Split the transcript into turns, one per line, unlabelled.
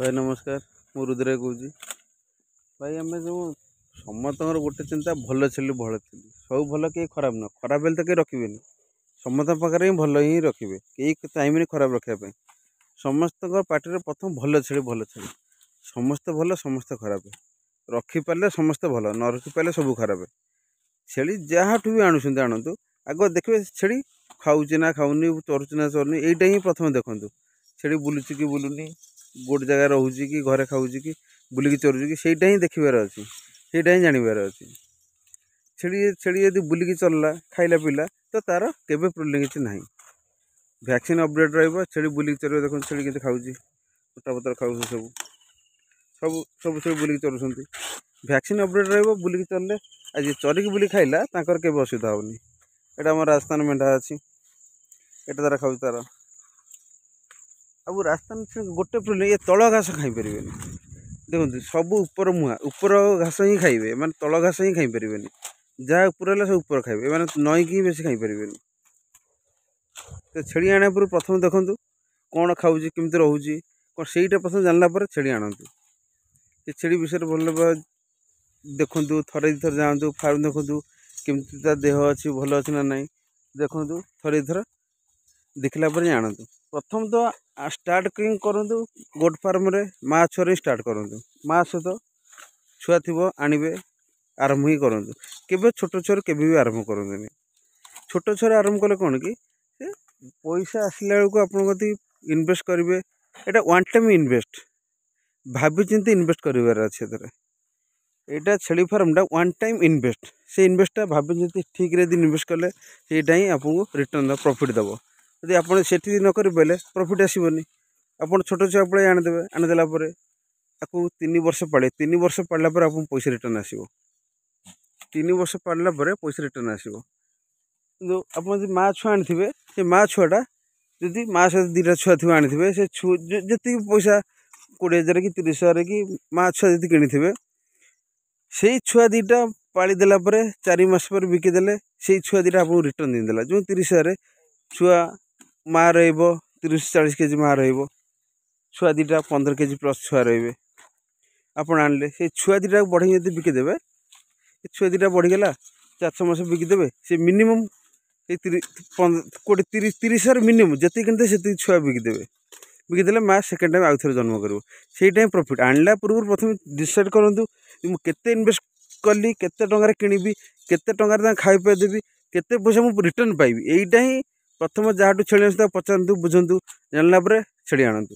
ଭାଇ ନମସ୍କାର, ମୁଁ ରୁଦ୍ର କହୁଛି। ଭାଇ, ଆମେ ଯେଉଁ ସମସ୍ତଙ୍କର ଗୋଟେ ଚିନ୍ତା, ଭଲ ଛେଳି, ଭଲ ଛେଳି। ସବୁ ଭଲ, କେହି ଖରାପ ନୁହଁ। ଖରାପ ହେଲେ ତ କେହି ରଖିବେନି। ସମସ୍ତଙ୍କ ପାଖରେ ହିଁ ଭଲ ହିଁ ରଖିବେ, କେହି ଚାହିଁବେନି ଖରାପ ରଖିବା ପାଇଁ। ସମସ୍ତଙ୍କ ପାଟିରେ ପ୍ରଥମ ଭଲ ଛେଳି, ଭଲ ଛେଳି। ସମସ୍ତେ ଭଲ, ସମସ୍ତେ ଖରାପ। ରଖିପାରିଲେ ସମସ୍ତେ ଭଲ, ନ ରଖିପାରିଲେ ସବୁ ଖରାପ। ଛେଳି ଯାହାଠୁ ବି ଆଣୁଛନ୍ତି ଆଣନ୍ତୁ, ଆଗ ଦେଖିବେ ଛେଳି ଖାଉଛି ନା ଖାଉନି, ଚରୁଛି ନା ଚରୁନି। ଏଇଟା ହିଁ ପ୍ରଥମେ ଦେଖନ୍ତୁ। ଛେଳି ବୁଲୁଛି କି ବୁଲୁନି, ଗୋଟେ ଜାଗାରେ ରହୁଛି କି ଘରେ ଖାଉଛି କି ବୁଲିକି ଚରୁଛି କି, ସେଇଟା ହିଁ ଦେଖିବାର ଅଛି, ସେଇଟା ହିଁ ଜାଣିବାର ଅଛି। ଛେଳି ଯଦି ବୁଲିକି ଚଳିଲା, ଖାଇଲା ପିଇଲା, ତ ତା'ର କେବେ ପ୍ରୋବ୍ଲେମ୍ କିଛି ନାହିଁ। ଭ୍ୟାକ୍ସିନ୍ ଅପଡ଼େଟ୍ ରହିବ, ଛେଳି ବୁଲିକି ଚରିବ। ଦେଖନ୍ତୁ ଛେଳି କେମିତି ଖାଉଛି, ଲତା ପତ୍ର ଖାଉଛି। ସବୁ ସବୁ ସବୁ ଛେଳି ବୁଲିକି ଚରୁଛନ୍ତି। ଭ୍ୟାକ୍ସିନ୍ ଅପଡ଼େଟ୍ ରହିବ, ବୁଲିକି ଚରିଲେ, ଆଜି ଚରିକି ବୁଲିକି ଖାଇଲା, ତାଙ୍କର କେବେ ଅସୁବିଧା ହେବନି। ଏଇଟା ଆମ ରାଜସ୍ଥାନ ମେଣ୍ଢା ଅଛି, ଏଇଟା ତାର ଖାଉଛି ତାର। ଆଉ ରାଜସ୍ଥାନ ଗୋଟେ ପ୍ରୋବ୍ଲେମ୍, ଏ ତଳ ଘାସ ଖାଇପାରିବେନି। ଦେଖନ୍ତୁ, ସବୁ ଉପର ମୁହାଁ, ଉପର ଘାସ ହିଁ ଖାଇବେ, ମାନେ ତଳ ଘାସ ହିଁ ଖାଇପାରିବେନି। ଯାହା ଉପରେ ହେଲା ସବୁ ଉପର ଖାଇବେ, ଏମାନେ ନଈକି ହିଁ ବେଶୀ ଖାଇପାରିବେନି। ତ ଛେଳି ଆଣିବା ପୂର୍ବରୁ ପ୍ରଥମେ ଦେଖନ୍ତୁ କ'ଣ ଖାଉଛି, କେମିତି ରହୁଛି କ'ଣ, ସେଇଟା ପ୍ରଥମେ ଜାଣିଲା ପରେ ଛେଳି ଆଣନ୍ତୁ। ସେ ଛେଳି ବିଷୟରେ ଭଲ ଦେଖନ୍ତୁ, ଥରେ ଦୁଇଥର ଯାଆନ୍ତୁ ଫାର୍ମ, ଦେଖନ୍ତୁ କେମିତି ତା ଦେହ ଅଛି, ଭଲ ଅଛି ନା ନାହିଁ। ଦେଖନ୍ତୁ, ଥରେ ଦୁଇଥର ଦେଖିଲା ପରେ ଯାଇ ଆଣନ୍ତୁ। ପ୍ରଥମ ତ ଷ୍ଟାର୍ଟିଂ କରନ୍ତୁ ଗୋଟ୍ ଫାର୍ମରେ ମା ଛୁଆରେ ହିଁ ଷ୍ଟାର୍ଟ କରନ୍ତୁ। ମା ସହିତ ଛୁଆ ଥିବ ଆଣିବେ, ଆରମ୍ଭ ହିଁ କରନ୍ତୁ। କେବେ ଛୋଟ ଛୁଆରୁ କେବେ ବି ଆରମ୍ଭ କରନ୍ତୁନି। ଛୋଟ ଛୁଆରୁ ଆରମ୍ଭ କଲେ କ'ଣ କି, ସେ ପଇସା ଆସିଲା ବେଳକୁ ଆପଣ କତିକି ଇନଭେଷ୍ଟ କରିବେ। ଏଇଟା ୱାନ୍ ଟାଇମ୍ ଇନଭେଷ୍ଟ, ଭାବିଚିନ୍ତି ଇନଭେଷ୍ଟ କରିବାର ଅଛି ଏଥିରେ। ଏଇଟା ଛେଳି ଫାର୍ମଟା ୱାନ୍ ଟାଇମ୍ ଇନଭେଷ୍ଟ। ସେ ଇନଭେଷ୍ଟଟା ଭାବିଚିନ୍ତି ଠିକ୍ରେ ଯଦି ଇନଭେଷ୍ଟ କଲେ, ସେଇଟା ହିଁ ଆପଣଙ୍କୁ ରିଟର୍ଣ୍ଣ ଦେବ, ପ୍ରଫିଟ୍ ଦେବ। ଯଦି ଆପଣ ସେଠି ନ କରିପାରିଲେ, ପ୍ରଫିଟ୍ ଆସିବନି। ଆପଣ ଛୋଟ ଛୁଆ ପଳେଇ ଆଣିଦେବେ, ଆଣିଦେଲା ପରେ ତାକୁ 3 ବର୍ଷ ପାଳିବେ। 3 ବର୍ଷ ପାଳିଲା ପରେ ଆପଣଙ୍କୁ ପଇସା ରିଟର୍ଣ୍ଣ ଆସିବ। 3 ବର୍ଷ ପାଳିଲା ପରେ ପଇସା ରିଟର୍ଣ୍ଣ ଆସିବ। କିନ୍ତୁ ଆପଣ ଯଦି ମା ଛୁଆ ଆଣିଥିବେ, ସେ ମା ଛୁଆଟା ଯଦି ମା ସହିତ ଦୁଇଟା ଛୁଆ ଥିବ ଆଣିଥିବେ, ସେ ଯେତିକି ପଇସା 20,000 କି 30,000 କି ମା ଛୁଆ ଯଦି କିଣିଥିବେ, ସେଇ ଛୁଆ ଦୁଇଟା ପାଳି ଦେଲା ପରେ 4 ମାସ ପରେ ବିକିଦେଲେ, ସେଇ ଛୁଆ ଦୁଇଟା ଆପଣଙ୍କୁ ରିଟର୍ଣ୍ଣ ଦେଇଦେଲା। ଯେଉଁ 30,000 ଛୁଆ ମା ରହିବ 30-40 କେଜି ମା ରହିବ, ଛୁଆ ଦୁଇଟା 15 କେଜି ପ୍ଲସ୍ ଛୁଆ ରହିବେ। ଆପଣ ଆଣିଲେ, ସେଇ ଛୁଆ ଦୁଇଟାକୁ ବଢ଼େଇକି ଯଦି ବିକିଦେବେ, ସେ ଛୁଆ ଦୁଇଟା ବଢ଼ିଗଲା, 4-6 ମାସ ବିକିଦେବେ, ସେ ମିନିମମ୍ ସେଇ 20, 30 30,000 ମିନିମମ୍ ଯେତିକି କିଣିଥିବେ ସେତିକି ଛୁଆ ବିକିଦେବେ। ବିକିଦେଲେ ମା ସେକେଣ୍ଡ ଟାଇମ୍ ଆଉ ଥରେ ଜନ୍ମ କରିବ। ସେଇଟା ହିଁ ପ୍ରଫିଟ୍। ଆଣିଲା ପୂର୍ବରୁ ପ୍ରଥମେ ଡିସାଇଡ଼୍ କରନ୍ତୁ ମୁଁ କେତେ ଇନଭେଷ୍ଟ କଲି, କେତେ ଟଙ୍କାରେ କିଣିବି, କେତେ ଟଙ୍କାରେ ତାଙ୍କୁ ଖାଇବା ପିଇବା ଦେବି, କେତେ ପଇସା ମୁଁ ରିଟର୍ଣ୍ଣ ପାଇବି। ଏଇଟା ହିଁ ପ୍ରଥମ। ଯାହାଠୁ ଛେଳି ଆଣନ୍ତୁ ତାକୁ ପଚାରନ୍ତୁ, ବୁଝନ୍ତୁ, ଜାଣିଲା ପରେ ଛେଳି ଆଣନ୍ତୁ।